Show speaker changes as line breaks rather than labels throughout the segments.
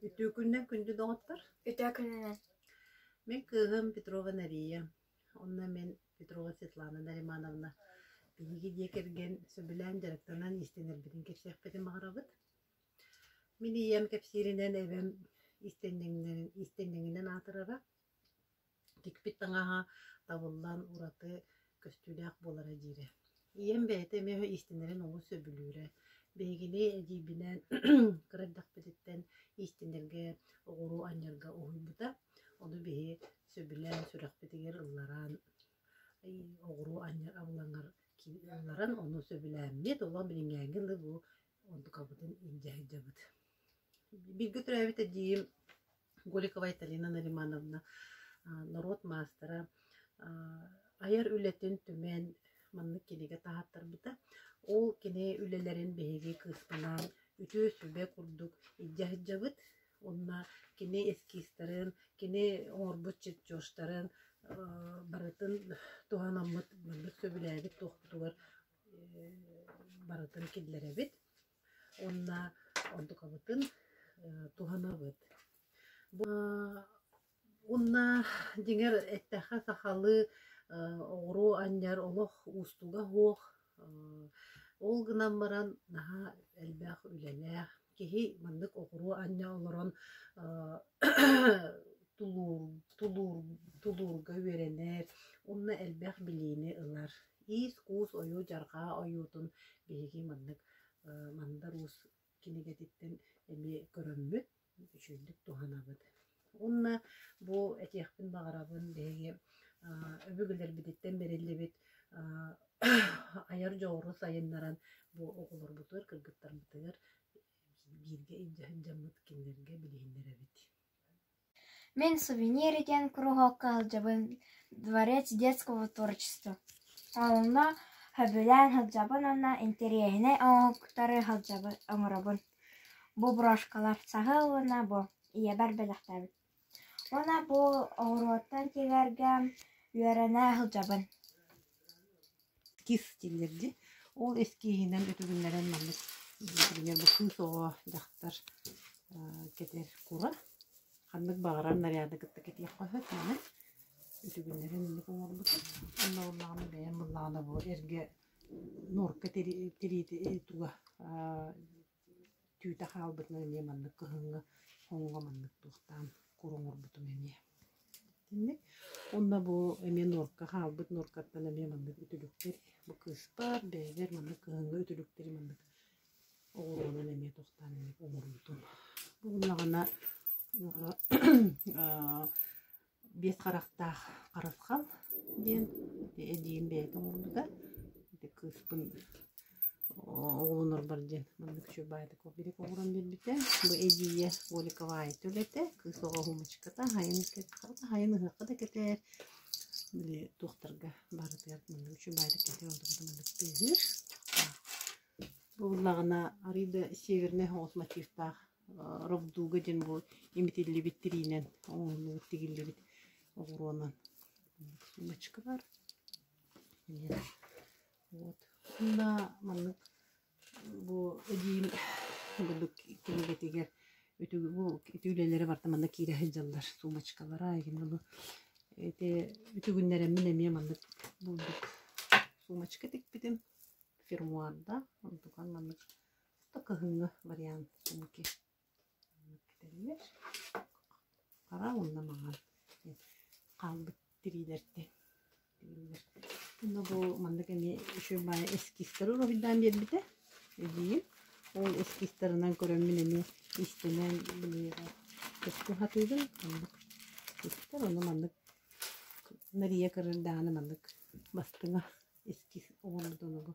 Үтүө күнүнэн күндү доҕоттор!
Үтүө күнүнэн!
Мин кыыһым Петрова Нария уонна мин Петрова Светлана Наримановна биһиги дьиэ кэргэн сөбүлээн дьарыктанан иистэнэрбитин кэпсиэхпитин баҕарабыт. Мин ийэм кэпсииринэн эбэм иистэнньэҥинэн аатырара. Тикпит таҥаһа табыллан ураты көстүүлээх буолара диирэ. Ийэм бэйэтэ эмиэ иистэнэрин олус сөбүлүүрэ. Биһигини эдьиийбинээн кыра эрдэхпититтэн иистэнэргэ, оҕуруо анньарга уһуйбута. Ону биһи сөбүлээн, сүрэхпитигэр ылларан, оҕуруо анньар абылаҥар ылларан, ону сөбүлээммит, олох билиҥҥээҥҥи дылы бу онтукабытын илдьэ сылдьабыт. Бииргэ төрөөбүт эдьиийим Голикова Айталина Наримановна норуот маастара айар үлэтин түмэн маннык кинигэ таһааттарбыта. Ол кини үлэлэрин биһиги кыыспынаан үтүө сүбэ курдук илдьэ сылдьабыт. Уонна кини эскизтарын, кини оҥорбут чертежтарын барытын туһанаммыт маннык сөбүлээбит туохпутугар барытын киллэрэбит. Уонна онтукабытын туһанабыт. Бу уонна дьиҥэр эттэххэ сахалыы оҕуруо анньар олох уустуга суох. Ол гынан баран наһаа элбэх үлэлээх киһи маннык оҕуруо анньа олорон тулуурга үөрэнэр уонна элбэх билиини ылар. Иис-куус ойуу-дьарҕаа ойуутун биһиги маннык Мандар Уус кинигэтиттэн эмиэ көрөммүт, үчүгэйдик туһанабыт. Уонна бу этиэхпин баҕарабын биһиги өбүгэлэрбититтэн бэриллибит айар дьоҕуру сайыннаран бу оҕолорбутугар, кыргыттарбытыгар бииргэ илдьэ сылдьаммыт кинилэргэ билиһиннэрэбит.
Мин сувениры диэн куруһуокка сылдьабын Дворец детского творчества. Онно сөбүлээн сылдьабын уонна интэриэһинэй оҥоһуктары сылдьабын оҥоробун. Бу брошкалар саһыл уонна бу ийэбэр бэлэхтээбит. Уонна бу оҕуруоттан тигэргэ үөрэнэ сылдьабын.
Эскиз дииллэр дии. Ол эскиһинэн үтүгүннэрэн маннык например, бу кыыс оҕо дьахтар кэтэр кура. Ханнык баҕарар наряды кытта кэтиэххэ сөп маны. Үтүгүннэрэн инник оҥорбутум. Онно буоллаҕына бэйэм буоллаҕына бу эргэ норка тириити туга түүтэ хаалбытынан эмиэ маннык кыһыҥҥы хоҥҥо маннык туохтаан кур оҥорбутум эмиэ. Итинник. Уонна бу эмиэ норка хаалбыт норкаттан эмиэ маннык үтүлүктэр бу кыыспар бэйэбэр маннык кыһыҥҥы үтүлүктэри маннык оҕуруонан эмиэ тохтоон эмиэ оҥорбутум. Бу гыннаҕына биэс харахтаах харысхал диэн эдьиийим бэйэтэ оҥорбута. Ити кыыспын оҕолонорбор диэн маннык үчүгэй баайдык бирик оҥорон биэрбитэ. Бу эдьиийэ Голикова Айта үлэтэ, кыыс оҕо уһумучката, хайын хайын ыһыахха да кэтэр, били туохтарга барытыгар маннык үчүгэй баайдык кэтэр, онтуката маннык тыаһыыр. Бу буоллаҕына арыый да севернай соҕус мотивтаах ровдуга диэн бу имитиллибит тириинэн оҥоһуллубут тигиллибит оҕуруонан сумочка бар. Вот. Уонна маннык бу эдьиийим курдук кинигэтигэр бу ити үлэлэрэ барыта манна киирэ сылдьаллар сумочкалара игин ону ити үтүгүннэрэммин эмиэ маннык булдук сумочка тикпитим фермуарда онтукан маннык кыһыҥҥы вариант сумки кэтэллэр хара уонна маҥан хаалбыт тириилэртэн тигиллэр уонна бу маннык эмиэ үчүгэй баайы эскизтары уруһуйдаан биэрбитэ эдьиийим ол эскизтарынан көрөммүн эмиэ иистэнэн били көстө сатыыбын оннук истэр ону маннык Нария кырырдааны маннык бастыҥа эскиз оҥорбутун бу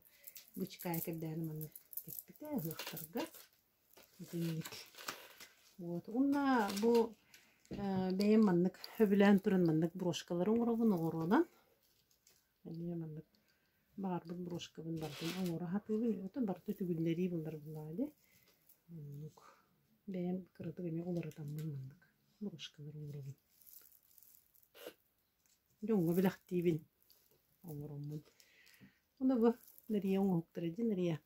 бычкаайа кэрдээни маннык кэппитэ ыһыахтарга итинник вот уонна бу бэйэм маннык сөбүлээн туран маннык брошкалары оҥоробун оҕуруонан эмиэ маннык баҕарбыт брошкабын барытын оҥоро сатыыбын оттон барыта үтүгүннэрии булар булаа дии оннук бэйэм кыратык эмиэ уларытаммын маннык брошкалары оҥоробун Дьоҥҥо бэлэхтиибин оҥороммун. Ону бу Нария оҥоһуктара дии Нария.